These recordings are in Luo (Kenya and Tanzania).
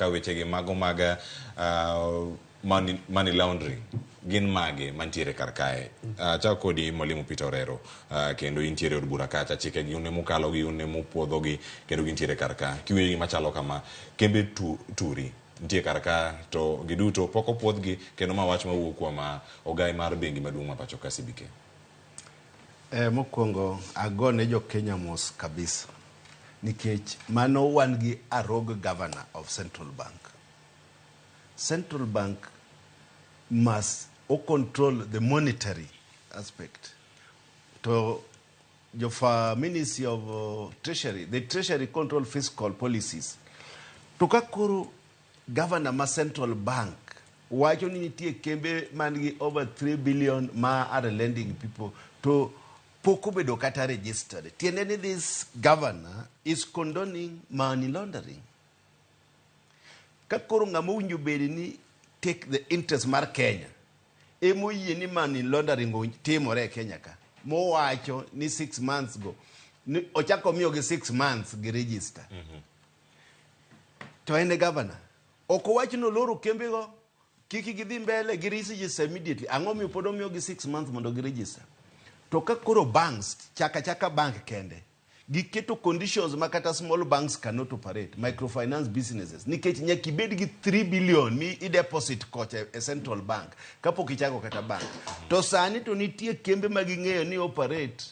kaka wechegi mago mag money laundering gin mage mantiere kar kae. Achak kodi, Mwalimu Peter Orero, kendo intiere od bura kacha. Chike gi une mukalo gi, une mupuodho gi, kendo gintiere kar ka. Kiwinjo gima chalo kama, kembe turi nitie kar ka, to giduto pok opuodhgi, kendo ma wach mawuok kuom ogai mar bengi maduong' ma pacho ka, CBK. Mokwongo agone jo Kenya mos kabisa nikech mano wan gi a rogue governor of central bank. Central bank must o control the monetary aspect. To jofa Ministry of Treasury, the Treasury control fiscal policies. To ka koro governor ma central bank wacho ni nitie kembe man gi over 3 billion ma are lending people to pok obedo kata registered. Tiende ni this governor is condoning money laundering. Ka koro ng'ama owinjo bed ni take the interest mar Kenya emoyie ni money laundering timore e Kenya ka, mowacho ni 6 months go ni ochako miyogi 6 months gi register, to en e governor ok owach ni oloro kembego kik gidhi mbele gi register immediately. Ang'o miyo pod omiyogi 6 months mondo gi register? To ka koro banks chaka chaka bank kende giketo conditions ma kata small banks cannot operate, microfinance businesses, nikech nyaka ibed gi 3 billion mi i deposit kocha e central bank kapok ichako kata bank. To sani to nitie kembe ma ging'eyo ni operate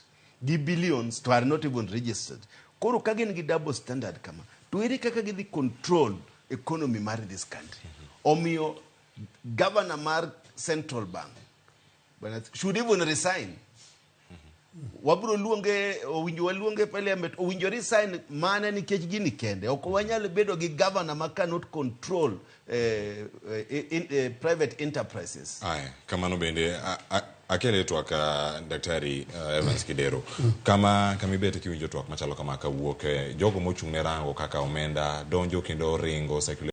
gi billions to are not even registered. Koro ka gin gi double standard kama, to ere kaka gidhi control economy mar this country? Omiyo governor mar central bank, bwana, should even resign. Wabro luonge, owinjo waluonge parliament, owinjo resign mana nikech gini kende. Ok wanyal bedo gi governor ma cannot control private enterprises. Aya, kamano bende akele twak, Daktari Evans Kidero, kama ibet kiwinjo twak machalo kama kawuok jogo mochung' ne rango kaka omenda donjo kendo ringo circulate.